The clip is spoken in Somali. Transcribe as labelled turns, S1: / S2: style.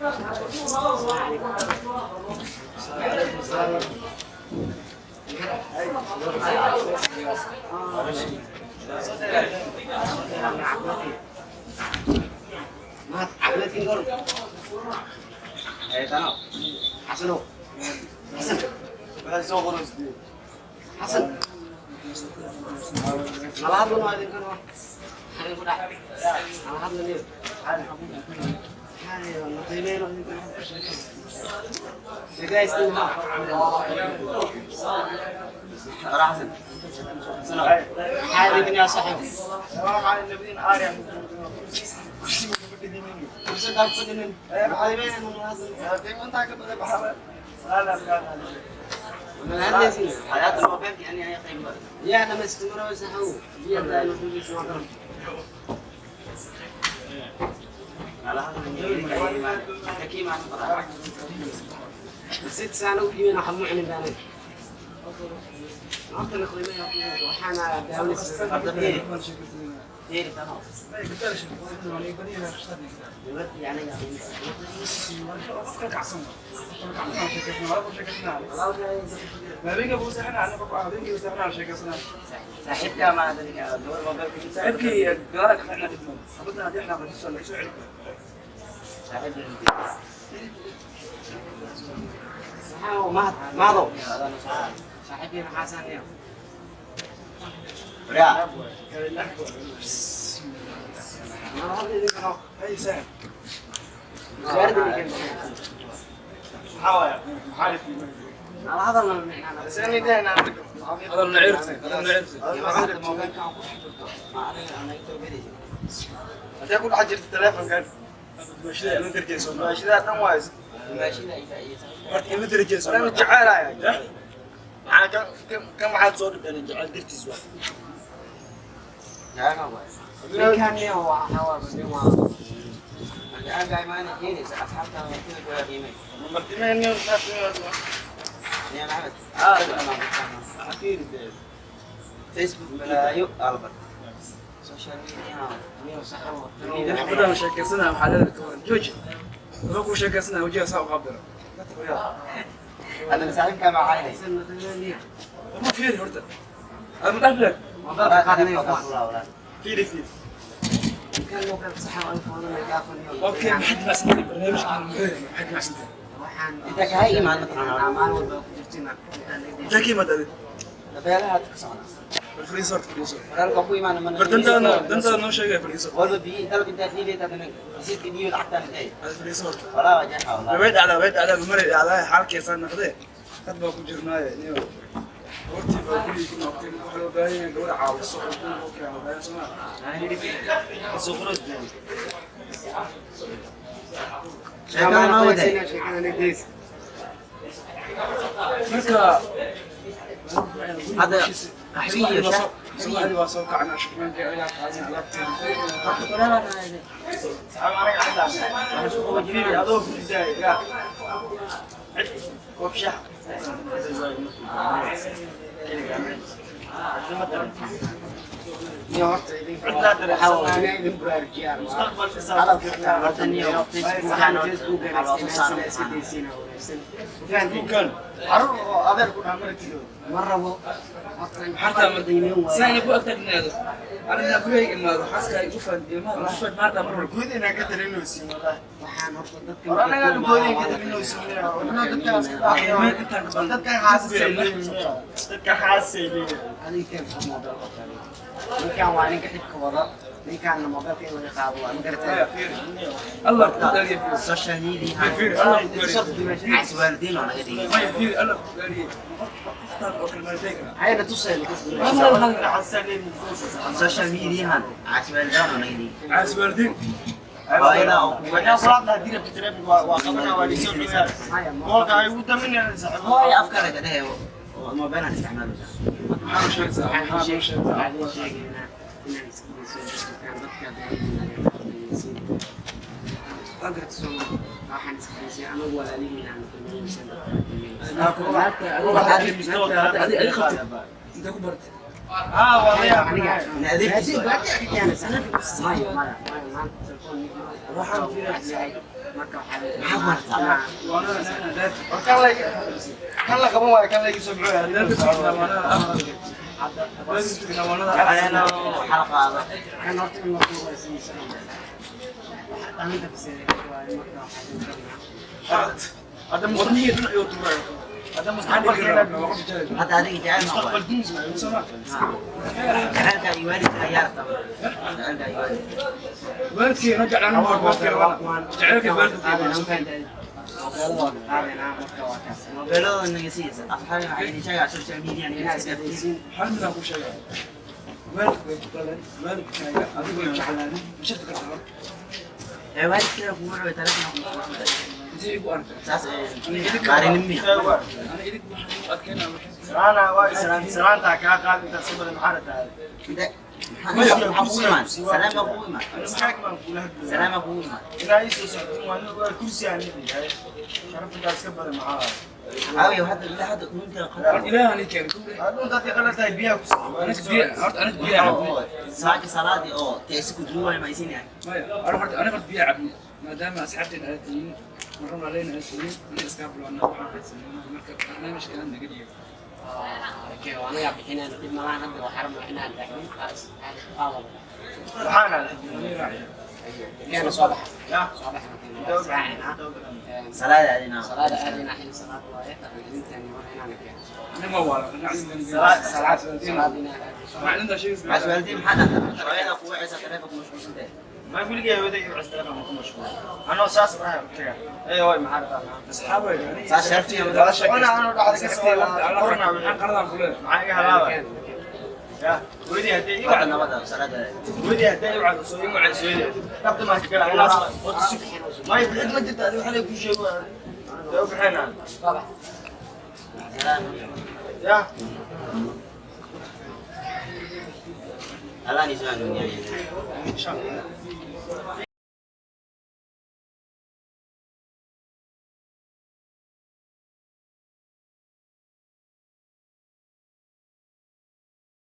S1: حسن nala Haa, waa la yaab.
S2: Aniga
S3: Adeerkiis waay.
S2: baadi ka keenaysa. Maya, maya, maya, maanta telefoon
S1: Waxaan filayaa.
S2: Marka waxaa
S3: Maxaad martaa?
S1: War kan la kan la qaban waayo, kan la iga soo bixiyo.
S3: Jacaylo xalqaada.
S2: Kan horta in la duubaysiisa. Waxa dhalinta faseeday waaye, marka waxaa
S1: Hadda mustaqbalkeena hadda mustaqbalkeena
S3: Hadda adiga jacayl ma
S1: mustaqbal
S3: waay.
S1: dumis waayo, soo ma?
S3: Jacaylka iyo waalidka ayaa rabtaa. Jacaylka iyo waalidka. Mobeeladooda naga siiyeysa. Asxaabi waxaa idin sheegaa social media inaad iska dhaftiin. Ee waalidka kugu wuxuu telefoon ku mashquulsan. Saas ee baarinimo.
S1: Salaana waa islaan, salaanta kaa qaad intaas ka badan maxaa rabtaa?
S3: Inta maxaa kugu imaan? Salaama kugu imaan.
S1: Istaag baan kula hadlayaa.
S3: Salaama kugu imaan.
S1: Inaa ii soo socdin waa nin waa kursi aan leeyahay. Sharaf intaas ka badan maxaa waaye?
S3: Caawiya hadda ilaa hadda dhunta qalad.
S1: Hadda intaad iqala tahay biyaha ku sii.
S3: Oo saaki salaadii oo teesi ku duuway ma isin yahay.
S4: Maadaama asxaabteena aad tihiin marra maaleyna aad tihiin aniga iskaa bilowna waxaan qaydsanayna marka barnaamijkan naga dhigo.
S2: Anagaa bixinayna, dhib malahan. Hadda waxaa rabnaa inaan dhahnin
S1: Waxaan ahay.
S2: keena soo baxa.
S1: Ya.
S2: Soo baxa israacina.
S3: Salaada aadina.
S2: Salaada aadina, xilli salaad waaye, dhaqangelinteeni waa inaana keeno.
S4: Anima waa
S1: Salaad
S2: salaad salaad inaan
S4: maclinta sheegaysa.
S3: Maxaa su'aaltiin maxaa dhahdaa? Hooyada kugu wacaysa telefoon ku mashquulsan tahay.
S1: Ma weligay hooyaday igu cusbay ma ku mashquul. Anoo saas baraha u tagaa. Ee hooy maxaa rabtaa?
S4: Asxaabay.
S3: Saas sharaftiya.
S1: Ona anoo dhacda ka soo qorna
S4: waxaan qaradaan ku leeyahay.
S1: Maxaa iga halaaba? Ya, hooyaday haddii ii
S3: Hadda
S1: wacdo,
S3: nabada salaada aadina.
S1: hooyaday haddii ii wacdo soo ii wacayso hooyaday. Dhabta maa ka galaa inaas horta sug. May bixid ma jirto, adiga waxaa kuu sheego. Dee u bixinaa.
S2: Soo bax.
S3: Salaam.
S1: Ya.
S3: Allah ni su'aal dunya.
S1: Insha Allah.